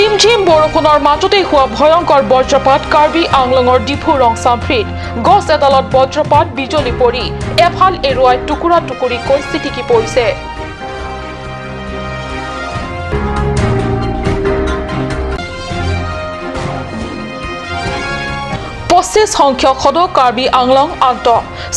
ৰিমঝিম বৰষুণৰ মাজতে হোৱা ভয়ংকৰ বজ্ৰপাত কাৰ্বি আংলঙৰ ডিফু ৰংচামফ্ৰীত গছ এডালত বজ্ৰপাত বিজুলী পৰি এফাল এৰুৱাই টুকুৰা টুকুৰিকৈ ছিটিকি পৰিছে। পঁচিছ সংখ্যক সদৌ কাৰ্বি আংলং আন্ত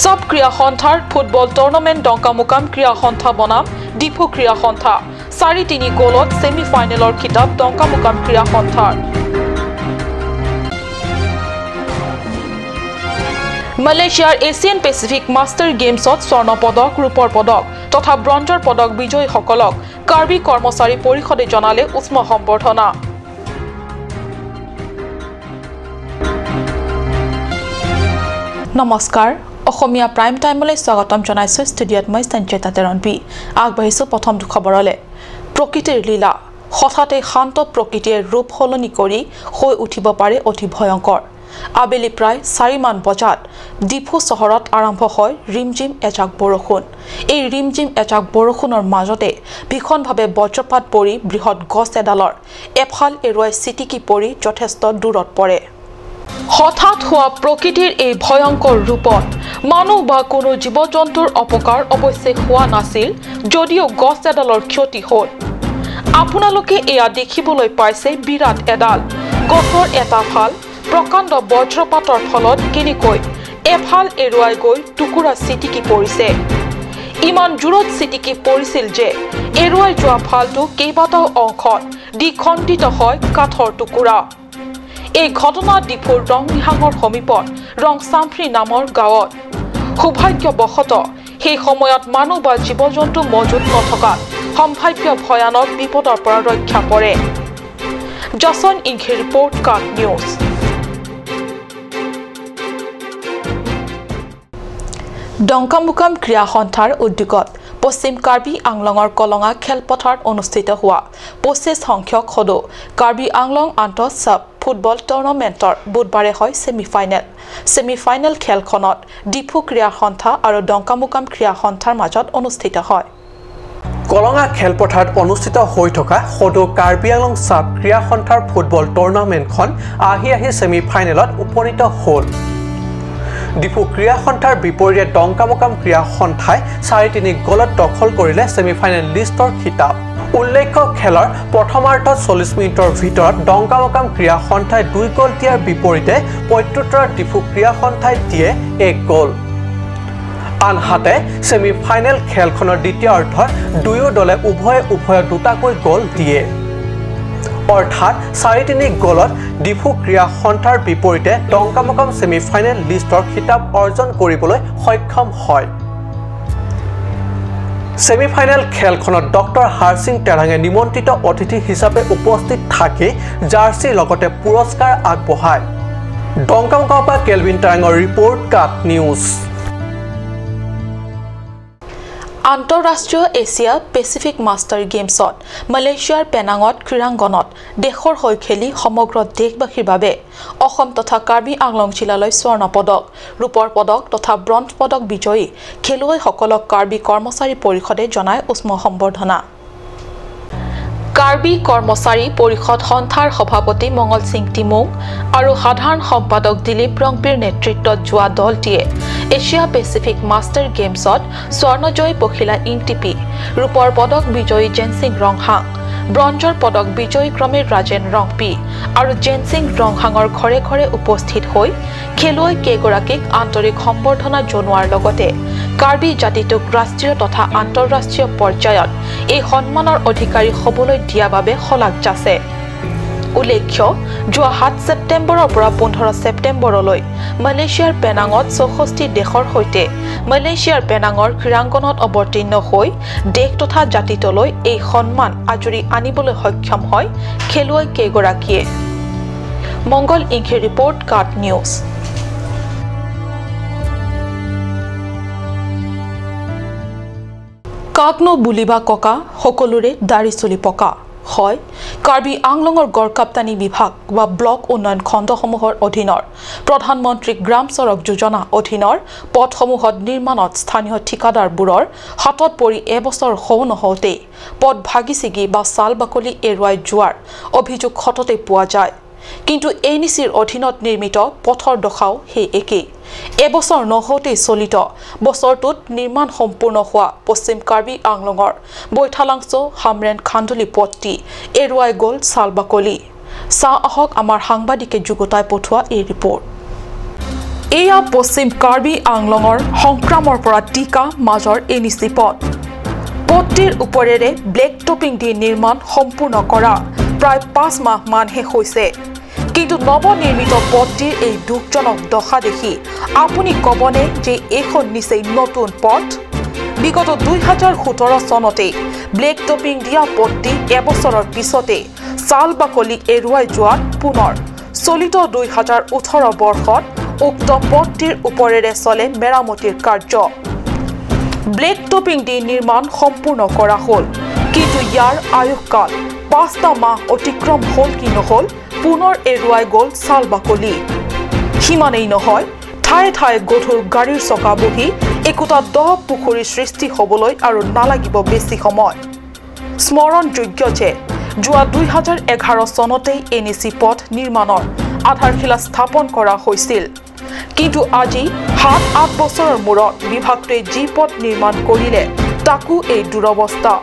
সব ক্ৰীড়া সন্থাৰ ফুটবল টুৰ্ণামেণ্ট ডংকামুকাম ক্ৰীড়া সন্থা বনাম ডিফু ক্ৰীড়া সন্থা 4-3 গ'লত ছেমি ফাইনেলৰ খিতাপ ডংকামুকাম ক্ৰীড়া সন্থাৰ। মালয়েছিয়াৰ এছিয়ান পেচিফিক মাষ্টাৰ গেমছত স্বৰ্ণ পদক, ৰূপৰ পদক তথা ব্ৰঞ্জৰ পদক বিজয়ীসকলক কাৰ্বি কৰ্মচাৰী পৰিষদে জনালে উষ্ম সম্বৰ্ধনা। নমস্কাৰ, অসমীয়া প্ৰাইম টাইমলৈ স্বাগতম জনাইছোঁ। ষ্টুডিঅ'ত মই সঞ্চিতা তেৰণপি। আগবাঢ়িছোঁ প্ৰথমটো খবৰলৈ। প্ৰকৃতিৰ লীলা, হঠাতে শান্ত প্ৰকৃতিয়ে ৰূপ সলনি কৰি হৈ উঠিব পাৰে অতি ভয়ংকৰ। আবেলি প্ৰায় 4মান বজাত ডিফু চহৰত আৰম্ভ হয় ৰিমঝিম এজাক বৰষুণ। এই ৰিমঝিম এজাক বৰষুণৰ মাজতে ভীষণভাৱে বজ্ৰপাত পৰি বৃহৎ গছ এডালৰ এফাল এৰুৱাই ছিটিকি পৰি যথেষ্ট দূৰত পৰে। হঠাৎ হোৱা প্ৰকৃতিৰ এই ভয়ংকৰ ৰূপত মানুহ বা কোনো জীৱ জন্তুৰ অপকাৰ অৱশ্যে হোৱা নাছিল যদিও গছ এডালৰ ক্ষতি হ'ল। আপোনালোকে এয়া দেখিবলৈ পাইছে বিৰাট এডাল গছৰ এটা ফাল প্ৰকাণ্ড বজ্ৰপাতৰ ফলত কেনেকৈ এফাল এৰুৱাই গৈ টুকুৰা ছিটিকি পৰিছে। ইমান জোৰত ছিটিকি পৰিছিল যে এৰুৱাই যোৱা ফালটো কেইবাটাও অংশত দ্বিখণ্ডিত হয় কাঠৰ টুকুৰা। এই ঘটনা ডিফুৰ ৰংনিহাঙৰ সমীপত ৰংচামফ্ৰী নামৰ গাঁৱত। সৌভাগ্যবশতঃ সেই সময়ত মানুহ বা জীৱ জন্তু মজুত নথকাত সম্ভাৱ্য ভয়ানক বিপদৰ পৰা ৰক্ষা পৰে। যশন ইংখে ৰিপৰ্ট, কাক নিউজ। ডংকামুকাম ক্ৰীড়া সন্থাৰ উদ্যোগত পশ্চিম কাৰ্বি আংলঙৰ কলঙা খেলপথাৰত অনুষ্ঠিত হোৱা 25 সংখ্যক সদৌ কাৰ্বি আংলং আন্তঃ চাব ফুটবল টুৰ্ণামেণ্টৰ বুধবাৰে হয় ছেমিফাইনেল। ছেমিফাইনেল খেলখনত ডিফু ক্ৰীড়া সন্থা আৰু ডংকামুকাম ক্ৰীড়া সন্থাৰ মাজত অনুষ্ঠিত হয়। কলঙা খেলপথাৰত অনুষ্ঠিত হৈ থকা সদৌ কাৰ্বি আংলং চাব ক্ৰীড়া সন্থাৰ ফুটবল টুৰ্ণামেণ্টখন আহি আহি ছেমিফাইনেলত উপনীত হ'ল। ডিফু ক্ৰীড়া সন্থাৰ বিপৰীতে ডংকামুকাম ক্ৰীড়া সন্থাই 4-3 গ'লত দখল কৰিলে ছেমিফাইনেল লিষ্টৰ খিতাপ। উল্লেখ্য, খেলৰ প্ৰথমাৰ্ধত 40 মিনিটৰ ভিতৰত ডংকামুকাম ক্ৰীড়া সন্থাই 2 গ'ল দিয়াৰ বিপৰীতে প্ৰত্যুত্তৰত ডিফু ক্ৰীড়া সন্থাই দিয়ে 1 গ'ল। আনহাতে ছেমিফাইনেল খেলখনৰ দ্বিতীয় অৰ্ধত দুয়ো দলে উভয়ে উভয়ে দুটাকৈ গ'ল দিয়ে। অৰ্থাৎ 4-3 গ'লত ডিফু ক্ৰীড়া সন্থাৰ বিপৰীতে ডংকামুকাম ছেমিফাইনেল লিষ্টৰ খিতাপ অৰ্জন কৰিবলৈ সক্ষম হয়। ছেমিফাইনেল খেলখনত ডক্টৰ হাৰসিং টেৰাঙে নিমন্ত্ৰিত অতিথি হিচাপে উপস্থিত থাকি জাৰ্চিৰ লগতে পুৰস্কাৰ আগবঢ়ায়। ডংকামুকামৰ পৰা কেলভিন টেৰাঙৰ ৰিপৰ্ট, কাক নিউজ। আন্তঃৰাষ্ট্ৰীয় এছিয়া পেচিফিক মাষ্টাৰ গেমছত মালয়েছিয়াৰ পেনাঙত ক্ৰীড়াংগনত দেশৰ হৈ খেলি সমগ্ৰ দেশবাসীৰ বাবে অসম তথা কাৰ্বি আংলং জিলালৈ স্বৰ্ণ পদক, ৰূপৰ পদক তথা ব্ৰঞ্জ পদক বিজয়ী খেলুৱৈসকলক কাৰ্বি কৰ্মচাৰী পৰিষদে জনায় উষ্ম সম্বৰ্ধনা। কাৰ্বি কৰ্মচাৰী পৰিষদ সন্থাৰ সভাপতি মংগল সিং টিমুং আৰু সাধাৰণ সম্পাদক দিলীপ ৰংপিৰ নেতৃত্বত যোৱা দলটিয়ে এছিয়া পেচিফিক মাষ্টাৰ গেমছত স্বৰ্ণজয়ী পখিলা ইংটিপি, ৰূপৰ পদক বিজয়ী জেনসিং ৰংহাং, ব্ৰঞ্জৰ পদক বিজয়ী ক্ৰমে ৰাজেন ৰংপি আৰু জেনসিং ৰংহাঙৰ ঘৰে ঘৰে উপস্থিত হৈ খেলুৱৈ কেইগৰাকীক আন্তৰিক সম্বৰ্ধনা জনোৱাৰ লগতে কাৰ্বি জাতিটোক ৰাষ্ট্ৰীয় তথা আন্তঃৰাষ্ট্ৰীয় পৰ্যায়ত এই সন্মানৰ অধিকাৰী হ'বলৈ দিয়া বাবে শলাগ যাচে। উল্লেখ্য, যোৱা 7 ছেপ্টেম্বৰৰ পৰা 15 ছেপ্টেম্বৰলৈ মালয়েছিয়াৰ পেনাঙত 64 দেশৰ সৈতে মালয়েছিয়াৰ পেনাঙৰ ক্ৰীড়াংগনত অৱতীৰ্ণ হৈ দেশ তথা জাতিটোলৈ এই সন্মান আজুৰি আনিবলৈ সক্ষম হয় খেলুৱৈ কেইগৰাকীয়ে। মংগল ইংখে ৰিপৰ্ট, কাট নিউজ। কাকনো বুলিবা ককা, সকলোৰে দাড়ি চুলি পকা। হয় কাৰ্বি আংলঙৰ গড়কাপ্তানি বিভাগ বা ব্লক উন্নয়ন খণ্ডসমূহৰ অধীনৰ প্ৰধানমন্ত্ৰী গ্ৰাম সড়ক যোজনা অধীনৰ পথসমূহত নিৰ্মাণত স্থানীয় ঠিকাদাৰবোৰৰ হাতত পৰি এবছৰ হও নহওঁতেই পথ ভাগি ছিগি বা ছাল বাকলি এৰুৱাই যোৱাৰ অভিযোগ সততে পোৱা যায়। কিন্তু এন ই চিৰ অধীনত নিৰ্মিত পথৰ দশাও সেই একেই। এবছৰ নহওঁতেই চলিত বছৰটোত নিৰ্মাণ সম্পূৰ্ণ হোৱা পশ্চিম কাৰ্বি আংলঙৰ বৈঠালাংছ হামৰেন খান্দুলি পথটি এৰুৱাই গ'ল ছাল বাকলি। চাওঁ আহক আমাৰ সাংবাদিকে যুগুতাই পঠোৱা এই ৰিপৰ্ট। এয়া পশ্চিম কাৰ্বি আংলঙৰ সংক্ৰামৰ পৰা টিকা মাজৰ এন ই চি পথ। পথটিৰ ওপৰেৰে ব্লেক টপিং দি নিৰ্মাণ সম্পূৰ্ণ কৰা প্ৰায় 5 মাহমানহে হৈছে। কিন্তু নৱনিৰ্মিত পথটিৰ এই দুখজনক দশা দেখি আপুনি ক'বনে যে এইখন নিচেই নতুন পথ? বিগত 2017 চনতেই ব্লেক টপিং দিয়া পথটি এবছৰৰ পিছতে ছাল বাকলি এৰুৱাই যোৱাত পুনৰ চলিত 2018 বৰ্ষত উক্ত পথটিৰ ওপৰেৰে চলে মেৰামতিৰ কাৰ্য। ব্লেক টপিং দি নিৰ্মাণ সম্পূৰ্ণ কৰা হ'ল, কিন্তু ইয়াৰ আয়ুসকাল 5টা মাহ অতিক্ৰম হ'ল কি নহ'ল পুনৰ এৰুৱাই গ'ল ছাল বাকলি। সিমানেই নহয়, ঠায়ে ঠায়ে গধুৰ গাড়ীৰ চকা বহি একোটা দ পুখুৰীৰ সৃষ্টি হ'বলৈ আৰু নালাগিব বেছি সময়। স্মৰণযোগ্য যে যোৱা 2011 চনতেই এন ই চি পথ নিৰ্মাণৰ আধাৰশিলা স্থাপন কৰা হৈছিল। কিন্তু আজি 7-8 বছৰৰ মূৰত বিভাগটোৱে যি পথ নিৰ্মাণ কৰিলে তাকো এই দুৰৱস্থা।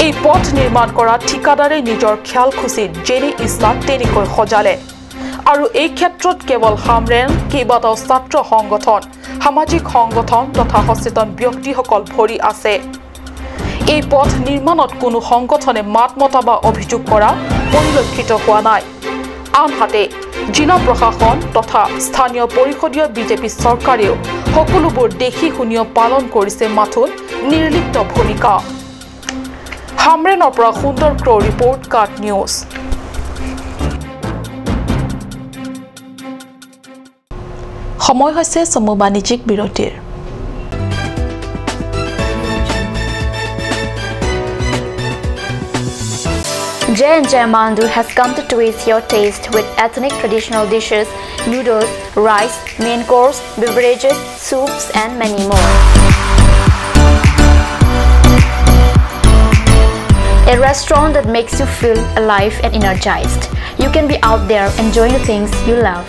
এই পথ নিৰ্মাণ কৰা ঠিকাদাৰে নিজৰ খেয়াল খুচিত যেনে ইচ্ছা তেনেকৈ সজালে। আৰু এই ক্ষেত্ৰত কেৱল হামৰেন কেইবাটাও ছাত্ৰ সংগঠন, সামাজিক সংগঠন তথা সচেতন ব্যক্তিসকল ভৰি আছে। এই পথ নিৰ্মাণত কোনো সংগঠনে মাত মতা বা অভিযোগ কৰা পৰিলক্ষিত হোৱা নাই। আনহাতে জিলা প্ৰশাসন তথা স্থানীয় পৰিষদীয় বিজেপি চৰকাৰেও সকলোবোৰ দেখি শুনিও পালন কৰিছে মাথোন নিৰ্লিপ্ত ভূমিকা। হামৰেনৰ পৰা সুন্দৰ ক্ৰ' ৰিপৰ্ট, কাট নিউজ। সময় হৈছে চমু বাণিজ্যিক বিৰতিৰ। J&J Mandu has come to twist your taste with ethnic traditional dishes, noodles, rice, main course, beverages, soups and many more. A restaurant that makes you feel alive and energized. You can be out there enjoying the things you love.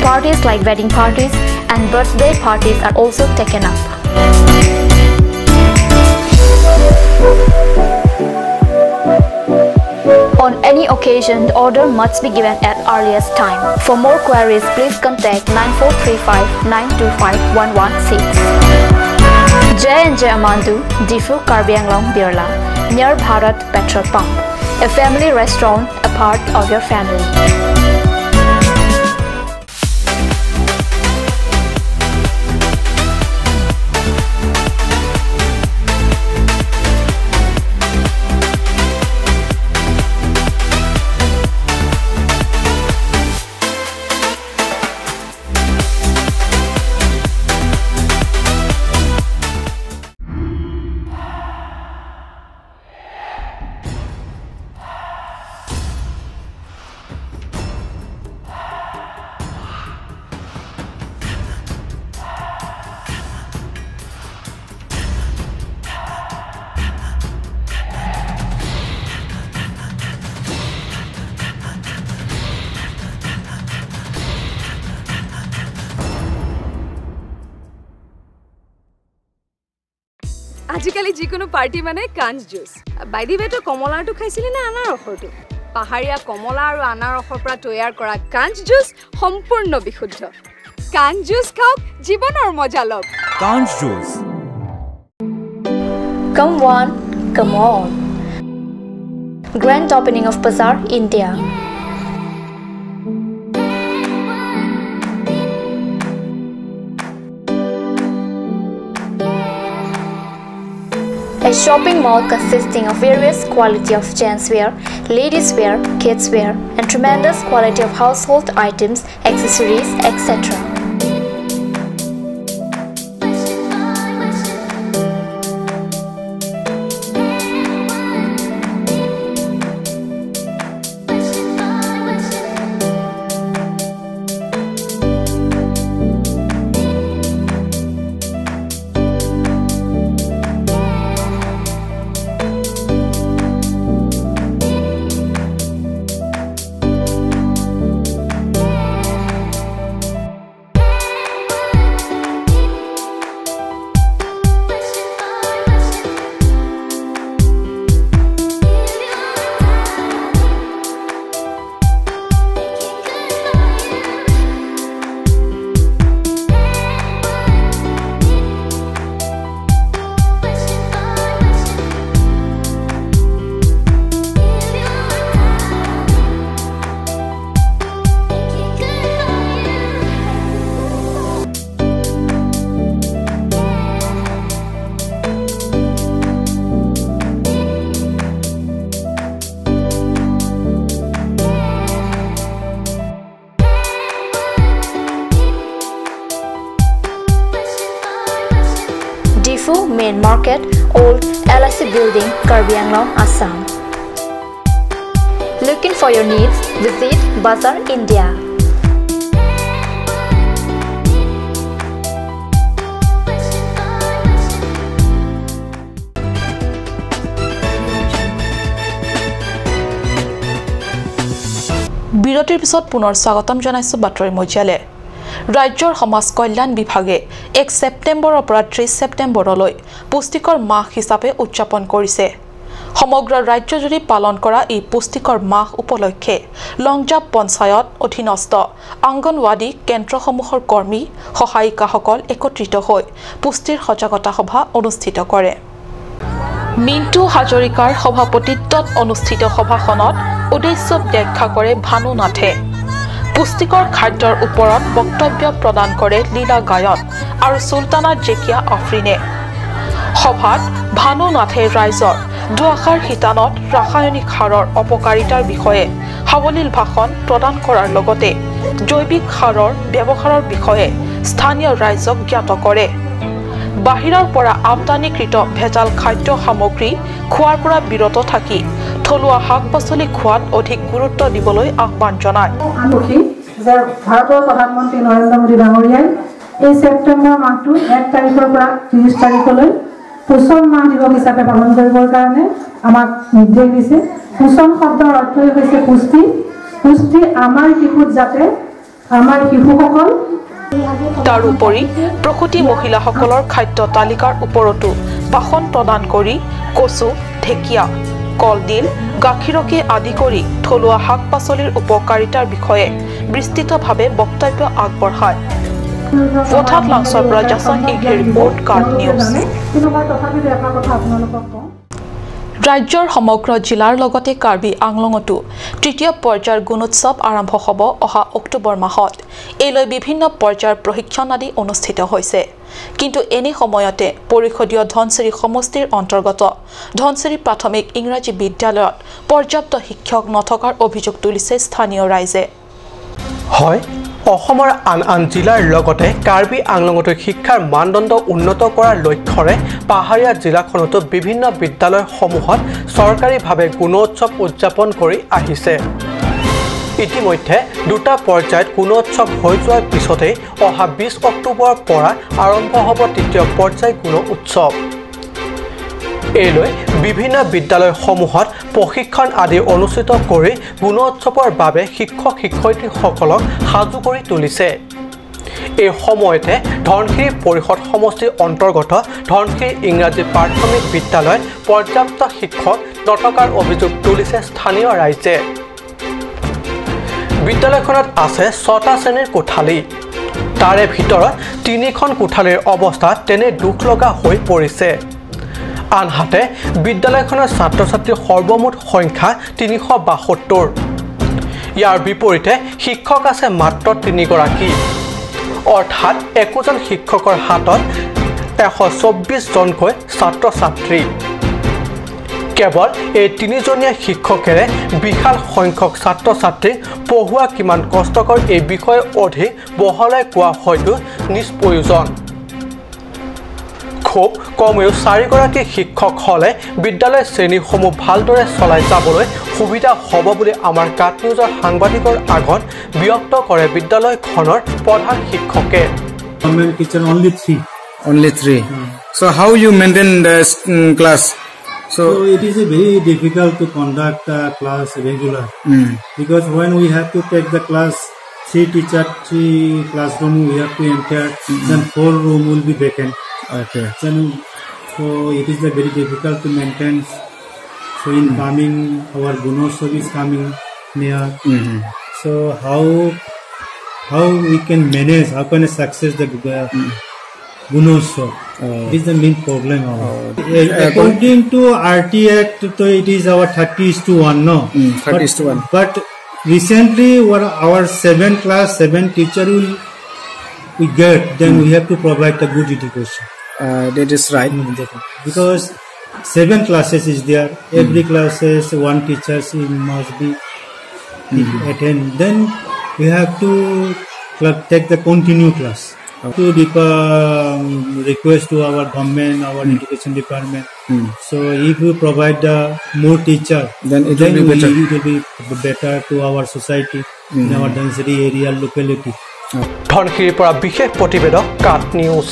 Parties like wedding parties and birthday parties are also taken up. On any occasion, the order must be given at earliest time. For more queries, please contact 9435 925 116. J&J Amandu, Difu Karbi Anglong, Birla, near Bharat Petrol Pump. A family restaurant, a part of your family. আজিকালি যিকোনো party মানে কাঞ্চ juice. By the ৱে, তই কমলাৰটো খাইছিলি নে আনাৰসৰটো? পাহাৰীয়া কমলা আৰু আনাৰসৰ পৰা তৈয়াৰ কৰা কাঞ্চ জুচ সম্পূৰ্ণ বিশুদ্ধ। কাঞ্চ জুচ খাওক, জীৱনৰ মজা লওক। কাঞ্চ juice. Come one, come all. Grand opening of Bazaar India. A shopping mall consisting of various quality of gents wear, ladies wear, kids wear, and tremendous quality of household items, accessories, etc. Main Market, Old LIC Building, Karbi Anglong, Assam. Looking for your needs? Visit Bazaar India. বিৰতিৰ পিছত পুনৰ স্বাগতম জনাইছো বাতৰি মজিয়ালে। ৰাজ্যৰ সমাজ কল্যাণ বিভাগে 1 ছেপ্টেম্বৰৰ পৰা 30 ছেপ্টেম্বৰলৈ পুষ্টিকৰ মাহ হিচাপে উদযাপন কৰিছে। সমগ্ৰ ৰাজ্যজুৰি পালন কৰা এই পুষ্টিকৰ মাহ উপলক্ষে লংজাপ পঞ্চায়ত অধীনস্থ অংগনৱাড়ী কেন্দ্ৰসমূহৰ কৰ্মী সহায়িকাসকল একত্ৰিত হৈ পুষ্টিৰ সজাগতা সভা অনুষ্ঠিত কৰে। মিণ্টু হাজৰিকাৰ সভাপতিত্বত অনুষ্ঠিত সভাখনত উদ্দেশ্য ব্যাখ্যা কৰে ভানু নাথে। পুষ্টিকৰ খাদ্যৰ ওপৰত বক্তব্য প্ৰদান কৰে লীলা গায়ন আৰু চুলতানা জেকিয়া আফৰিনে। সভাত ভানু নাথে ৰাইজৰ দুআষাৰ শিতানত ৰাসায়নিক সাৰৰ অপকাৰিতাৰ বিষয়ে সাৱলীল ভাষণ প্ৰদান কৰাৰ লগতে জৈৱিক সাৰৰ ব্যৱহাৰৰ বিষয়ে স্থানীয় ৰাইজক জ্ঞাত কৰে। বাহিৰৰ পৰা আমদানিকৃত ভেজাল খাদ্য সামগ্ৰী খোৱাৰ পৰা বিৰত থাকি থলুৱা শাক পাচলি খোৱাত অধিক গুৰুত্ব দিবলৈ আহ্বান জনায়। যে ভাৰতৰ প্ৰধানমন্ত্ৰী নৰেন্দ্ৰ মোদী ডাঙৰীয়াই এই ছেপ্টেম্বৰ মাহটো 1 তাৰিখৰ পৰা 30 তাৰিখলৈ পোষণ মাহ দিৱস হিচাপে পালন কৰিবৰ কাৰণে আমাক নিৰ্দেশ দিছে। পোষণ শব্দৰ অৰ্থই হৈছে পুষ্টি। পুষ্টি আমাৰ শিশুত যাতে আমাৰ শিশুসকল। তাৰোপৰি প্ৰসূতি মহিলাসকলৰ খাদ্য তালিকাৰ ওপৰতো ভাষণ প্ৰদান কৰি কচু, ঢেকীয়া, কলডিল, গাখীৰকে আদি কৰি থলুৱা শাক পাচলিৰ উপকাৰিতাৰ বিষয়ে বিস্তৃতভাৱে বক্তব্য আগবঢ়ায়। লাংচৰ পৰা জাছন ইঘেৰ ৰিপৰ্ট, কাৰ্ড নিউজ। ৰাজ্যৰ সমগ্ৰ জিলাৰ লগতে কাৰ্বি আংলঙতো তৃতীয় পৰ্যায়ৰ গুণোৎসৱ আৰম্ভ হ'ব অহা অক্টোবৰ মাহত। এই লৈ বিভিন্ন পৰ্যায়ৰ প্ৰশিক্ষণ আদি অনুষ্ঠিত হৈছে। কিন্তু এনে সময়তে পৰিষদীয় ধনশিৰি সমষ্টিৰ অন্তৰ্গত ধনশিৰি প্ৰাথমিক ইংৰাজী বিদ্যালয়ত পৰ্যাপ্ত শিক্ষক নথকাৰ অভিযোগ তুলিছে স্থানীয় ৰাইজে। হয়, অসমৰ আন আন জিলাৰ লগতে কাৰ্বি আংলঙতো শিক্ষাৰ মানদণ্ড উন্নত কৰাৰ লক্ষ্যৰে পাহাৰীয়া জিলাখনতো বিভিন্ন বিদ্যালয়সমূহত চৰকাৰীভাৱে গুণোৎসৱ উদযাপন কৰি আহিছে। ইতিমধ্যে দুটা পৰ্যায়ত গুণোৎসৱ হৈ যোৱাৰ পিছতেই অহা 20 অক্টোবৰৰ পৰা আৰম্ভ হ'ব তৃতীয় পৰ্যায় গুণ উৎসৱ। এই লৈ বিভিন্ন বিদ্যালয়সমূহত প্ৰশিক্ষণ আদি অনুষ্ঠিত কৰি গুণোৎসৱৰ বাবে শিক্ষক শিক্ষয়িত্ৰীসকলক সাজু কৰি তুলিছে। এই সময়তে ধনশিৰি পৰিষদ সমষ্টিৰ অন্তৰ্গত ধনশিৰি ইংৰাজী প্ৰাথমিক বিদ্যালয়ত পৰ্যাপ্ত শিক্ষক নথকাৰ অভিযোগ তুলিছে স্থানীয় ৰাইজে। বিদ্যালয়খনত আছে 6টা শ্ৰেণীৰ কোঠালি। তাৰে ভিতৰত 3খন কোঠালিৰ অৱস্থা তেনে দুখ লগা হৈ পৰিছে। আনহাতে বিদ্যালয়খনৰ ছাত্ৰ ছাত্ৰীৰ সৰ্বমুঠ সংখ্যা 372। ইয়াৰ বিপৰীতে শিক্ষক আছে মাত্ৰ 3গৰাকী, অৰ্থাৎ একোজন শিক্ষকৰ হাতত 124 জনকৈ ছাত্ৰ ছাত্ৰী। কেৱল এই 3জনীয়া শিক্ষকেৰে বিশাল সংখ্যক ছাত্ৰ ছাত্ৰীক পঢ়োৱা কিমান কষ্টকৰ এই বিষয়ে অধিক বহলাই কোৱা হয়তো নিষ্প্ৰয়োজন। খুব কমেও 4গৰাকী শিক্ষক হ'লে বিদ্যালয় শ্ৰেণীসমূহ ভালদৰে চলাই যাবলৈ সুবিধা হ'ব বুলি আমাৰ কাট নিউজৰ সাংবাদিকৰ আগত ব্যক্ত কৰে বিদ্যালয়খনৰ প্ৰধান শিক্ষকে। Only three. So how you maintain the class? So it is a very difficult to conduct the class regular because when we have to take the class, 3 teacher, 3 classroom we have to enter, then 4 room will be vacant. Okay. Then so it is a very difficult to maintain. So in coming our Gunotsav is coming near. So how we can manage, how can I success the Gunotsav? It is the main problem. According to RT Act, so it is our 30:1, no? 30:1. But recently, our 7 class, 7 teacher will we get, then we have to provide a good education. That is right. Because 7 classes is there. Every classes 1 teacher must be attend. Then we have to take the continue class. To request to our government, our education department. So if we provide the more teacher, then it will be better. It will be better to our society, in our Dhansiri area locality. ধনশিৰিৰ পৰা বিশেষ প্ৰতিবেদক, কাট news.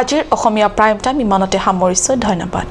আজিৰ অসমীয়া prime time ইমানতে সামৰিছোঁ। ধন্যবাদ।